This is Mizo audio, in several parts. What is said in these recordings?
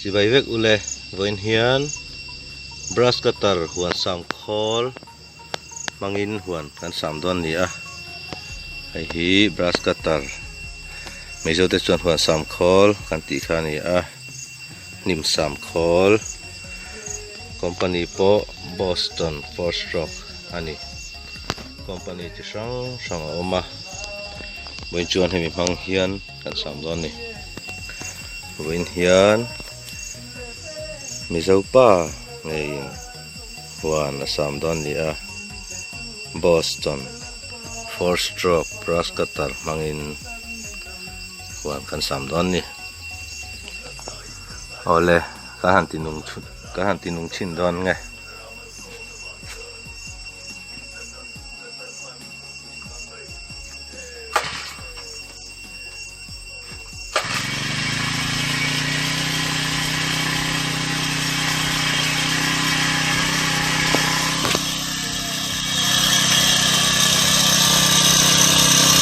Chibai vek ule vawiin hian brush cutter huan sam khawl hmangin huan kan sam dawn a ni a hei hi brush cutter mizo te chuan huan sam khawl kan tih kha a ni a hnim sam khawl company pawh Boston four stroke a ni company chi hrang hrang a awm a vawiin chuan hemi hmang hian. Kan sam dawn ni. Vawiin hian Mizo pa ngeiin huan a sam dawn ni a. Boston four stroke brush cutter hmangin huan kan sam dawn ni. Awle kan han ti nung kan han ti nung chhin dawn nge.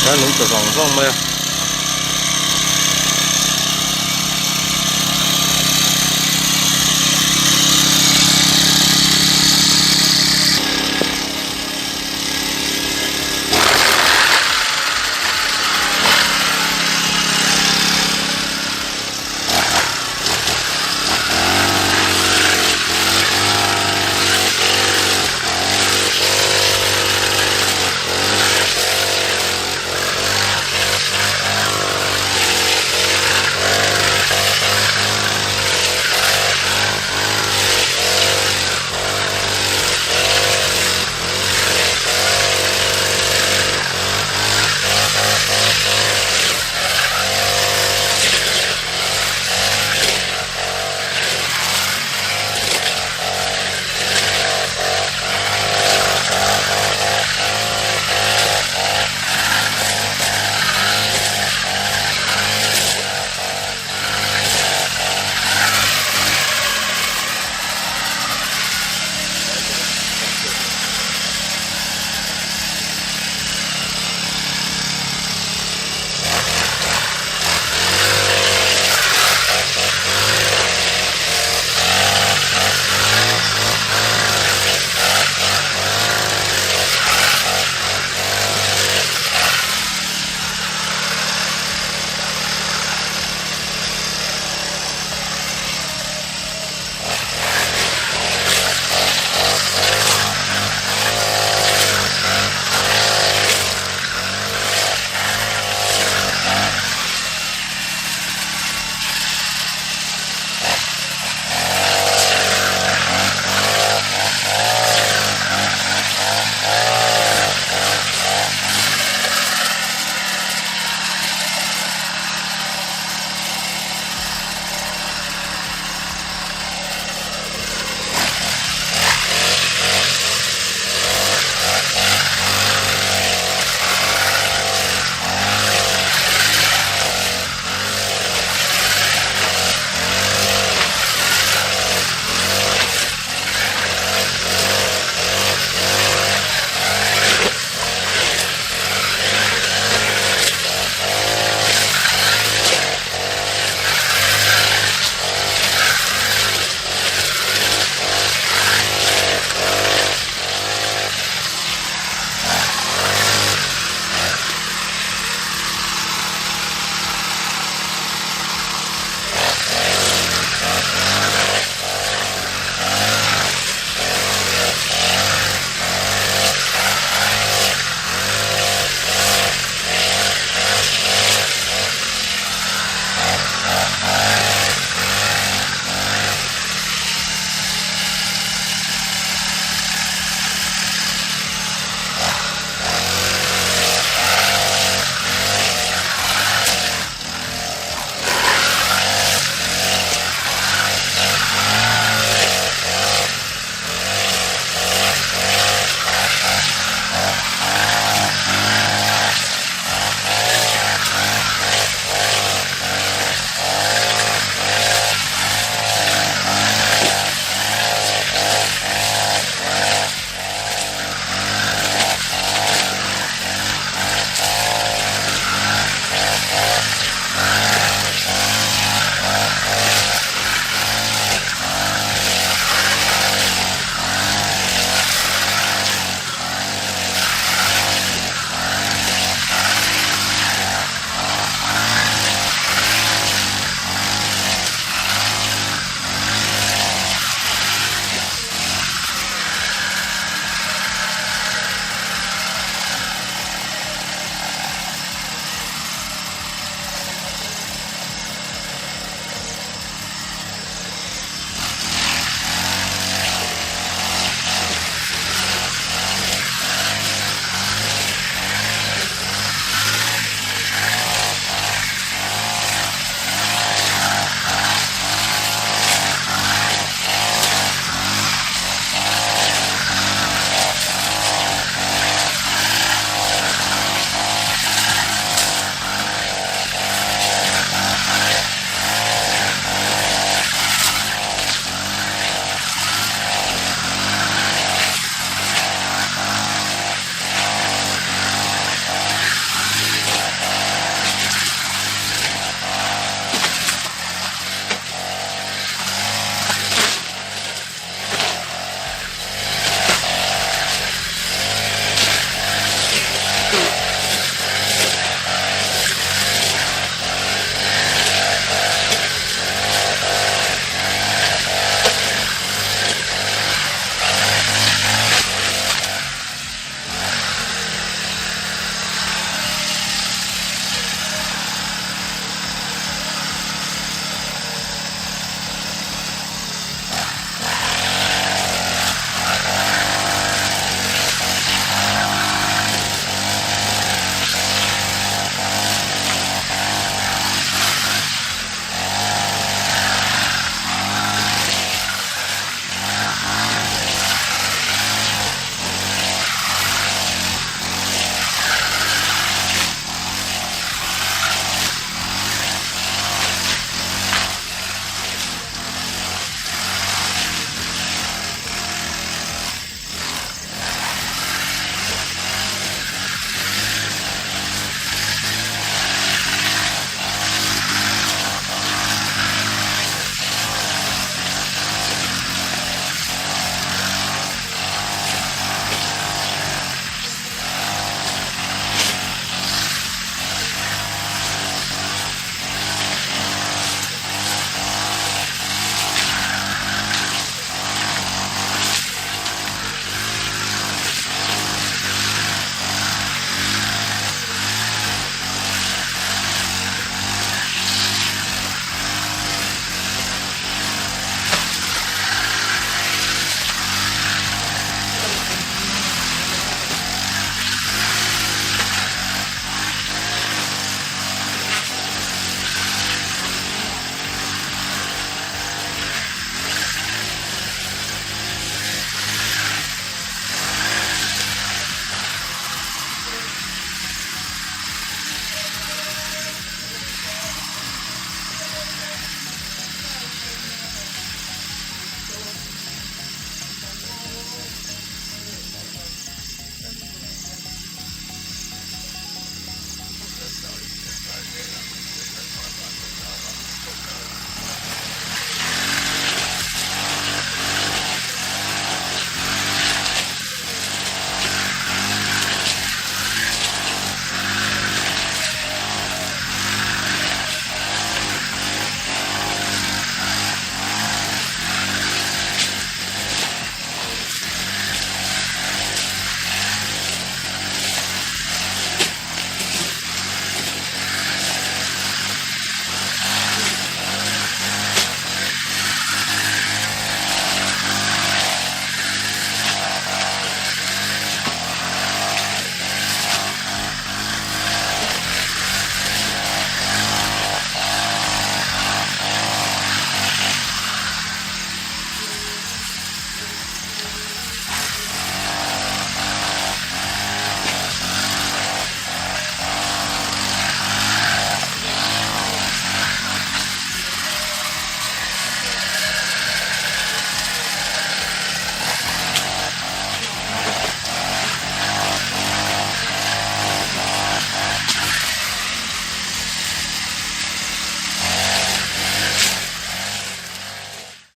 A nung ta vang vang mai a.